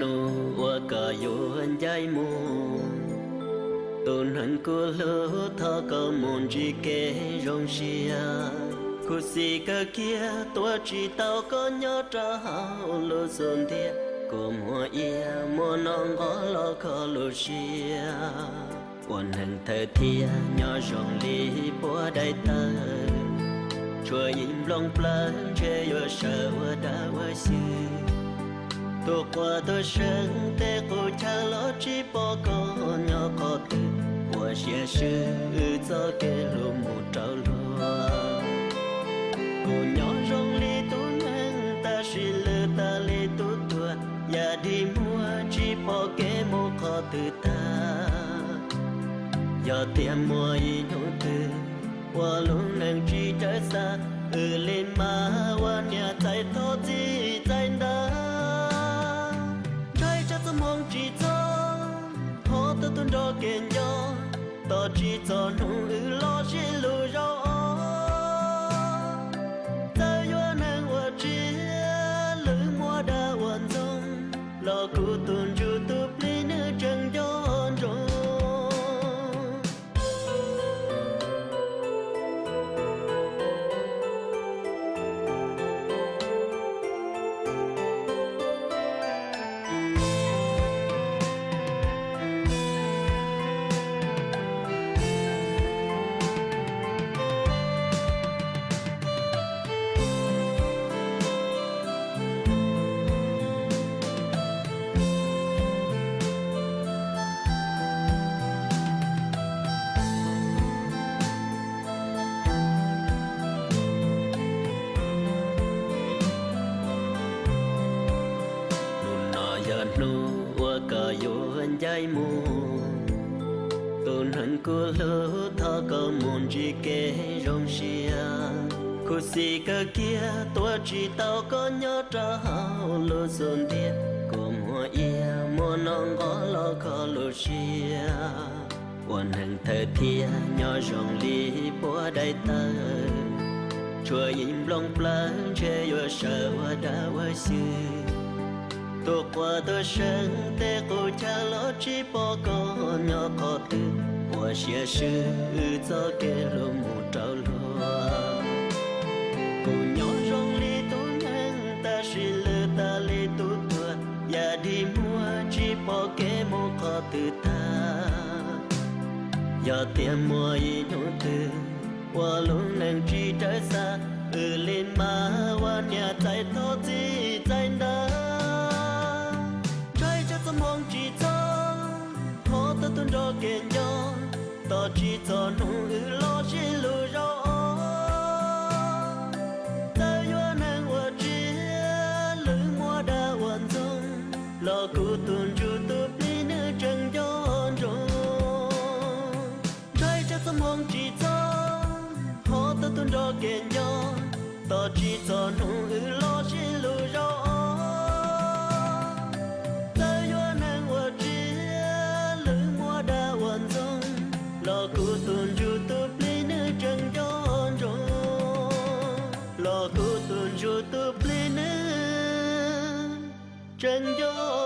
Hnub uas koj yuav ncaim mus, tus neeg kuv hlub, thov koj mus ntsib kev zoo siab. Khuv xim kawg kiag tuav tsis tau koj nyob rau hauv lub xub ntiag, kua muag iab muab noj nqos los kho lub siab. Ua neeg thawj thiab nyob zoo li puab daim tawv, tsuas yeej nplooj plawv ntshe yuav sawv ua dab ua xyw. Tus quas tuaj seev tej qub chaw los tsis pom koj nyob qhov twg, ua siab swb wb txoj kev hlub mus rau luag. Kuv nyob zoo li tus neeg tab sis lwj tag li tus tuag, yam dig muag tsis pom kev mus qhov twg tag. Yog tias muaj ib hnub twg uas lub neej tsis raws xav, wb li mas ua niam txais thov txij txais ntawv. Ntshai tsam txoj hmoo tsis txog, thov tau tus nrog kev nco, tos tsis txog hnub wb los sib hlub zaum ob. Txawm yuav neeg ua tsiaj, lwm muab dab ua ntxoog, los kuv tus ntsuj tus plig nws tseem nco ntsoov. Hnub no yog hnub uas koj yuav ncaim mus, tus neeg kuv hlub, thov koj mus ntsib kev zoo siab. Khuv xim kawg kiag tuav tsis tau koj nyob rau hauv lub xub ntiag, kua muag iab muab noj nqos los kho lub siab. Ua neeg thawj thiab nyob zoo li puab daim tawv, tsuas yeej nplooj plawv ntshe yuav sawv ua dab ua xyw. Tus quas tuaj seev tej qub chaw los tsis pom koj nyob qhov twg, ua siab swb wb txoj kev hlub mus rau luag. Kuv nyob zoo li tus neeg tab sis lwj tag li tus tuag, yam dig muag tsis pom kev mus qhov twg tag. Yog tias muaj ib hnub twg uas lub neej tsis raws xav, wb li mas ua niam txais thov txij txais ntawv. Ntshai tsam txoj hmoo tsis txog, thov tau tus nrog kev nco, tos tsis txog hnub wb los sib hlub zaum ob. Txawm yuav neeg ua tsiaj, lwm muab dab ua ntxoog, los kuv tus ntsuj tus plig nws tseem nco ntsoov. Ntshai tsam txoj hmoo tsis txog, thov tau tus nrog kev nco, tos tsis txog hnub wb los sib hlub zaum ob. Txawm yuav neeg ua tsiaj, lwm muab dab ua ntxoog, los kuv tus ntsuj tus plig nws tseem nco ntsoov. Los kuv tus ntsuj tus plig nws tseem nco